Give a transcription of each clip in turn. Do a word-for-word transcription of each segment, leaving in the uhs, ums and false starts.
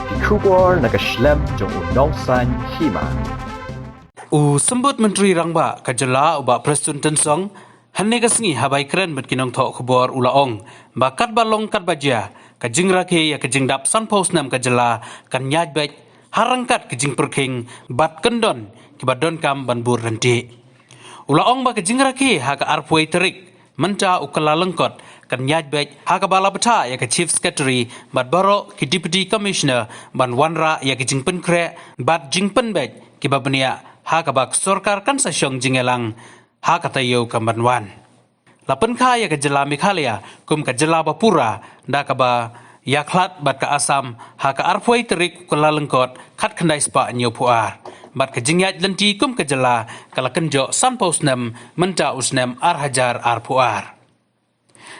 Ki khubor na ka shlem jong u nongsan hima. U Symbud Myntri Rangbah ka jylla u Bah Prestone Tynsong, hynne ka sngi haba ïakren bad ki nongthoh khubor u la ong ba katba long katba jia, ka jingrakhe ïa ka jingdap sanphew snem ka jylla kan ïaid beit ha ryngkat ka jingpyrkhing bad kyndon kiba donkam ban bud ryntih. U la ong ba ka jingrakhe ha ka arphew tarik mynta u Kyllalyngkot kan ïaid beit ha kaba la bthah ïa ka Chief Secretary bad baroh ki Deputy Commissioner ban wanrah ïa ka jingpynkhreh bad jingpynbeit kiba bniah ha kaba ka sorkar kan sa shong jingïalang ha ka taïew kam ban wan. La pynkha ïa ka jylla Meghalaya kum ka jylla ba pura da kaba ïakhlad bad ka Assam ha ka arphew tarik u Kyllalyngkot khatkhyndai spah hynñiewphew ar. Bad ka jingïaid lynti kum ka jylla ka la kynjoh sanphew snem mynta u snem ar hajar arphew ar.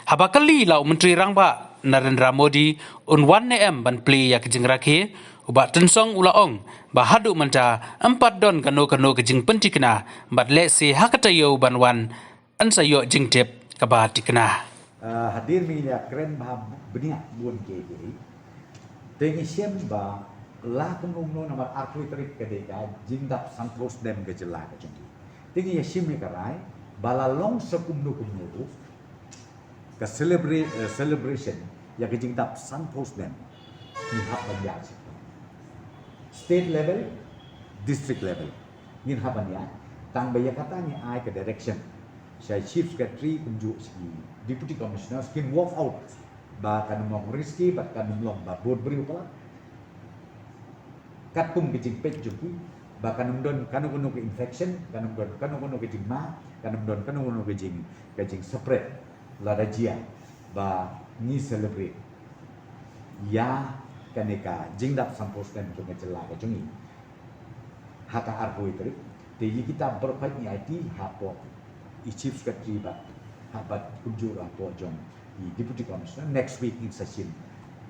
Haba kylli la u Myntri Rangbah Narendra Modi un wan ne em ban plie ïa ka jingrakhe, u Bah Tynsong u la ong ba haduh mynta ym pat don kano kano ka jingpynthikna bad lehse ha ka taïew ban wan yn sa ïoh jingtip kaba thikna. Ah, hadien ba ngi la kren bha bniah bun kiei kiei, te ngi shem ba la kumno kumno namar arphew tarik ka dei ka jingdap sanphew snem ka jylla ka jong ngi. Te ngi ïa shim ïa ka rai ba la long sa kumno kumno ruh, ka celebra-, eh, celebration ïa ka jingdap sanphew snem ngin hap ban ïaid sha state level, district level. Ngin hap ban ïaid, tang ba ïa kata ngi ai ka direction sha Chief Secretary kumjuh sha ki Deputy Commissioners kin work out ba kan ym long risky bad kan ym long ba bun briew palat. Katkum ka jingpeit jong ki ba kan ym don kano kano ka infection, kan ym don kano kano ka jingma, kan ym don kano kano ka jing, ka jingspread lada jia ba ngi celebrate ïa kane ka jingdap sanphew snem jong ka jylla ka jong ngi ha ka arphew tarik. Te ïa kita baroh pat ngi aiti hapoh i Chief Secretary bad, ha, bad kumjuh hapoh jong i Deputy Commissioner. Next week ngin sa shim,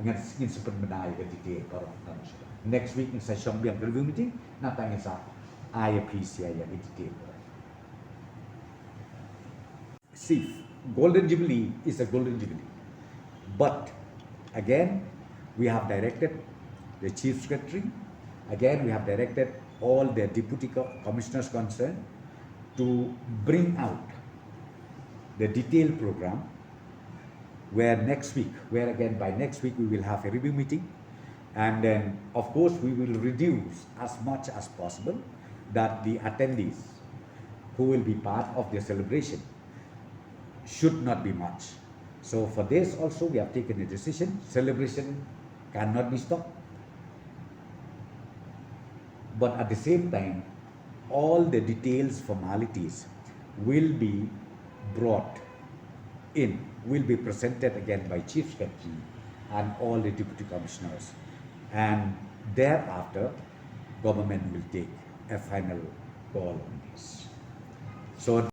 ngin, ngin sa pynbna ïa ka detail baroh. Next week ngin sa shong biang ka review meeting, nangta ngin sa ai ïa phi sha ïa ka detail baroh. See, Golden Jubilee is a Golden Jubilee. But again, we have directed the Chief Secretary, again, we have directed all the Deputy Co-, Commissioners concerned to bring out the detailed program, where next week, where again by next week we will have a review meeting. And then, of course, we will reduce as much as possible that the attendees who will be part of the celebration should not be much. So for this also, we have taken a decision. Celebration cannot be stopped. But at the same time, all the details, formalities will be brought in, will be presented again by Chief Secretary and all the Deputy Commissioners. And thereafter, government will take a final call on this. So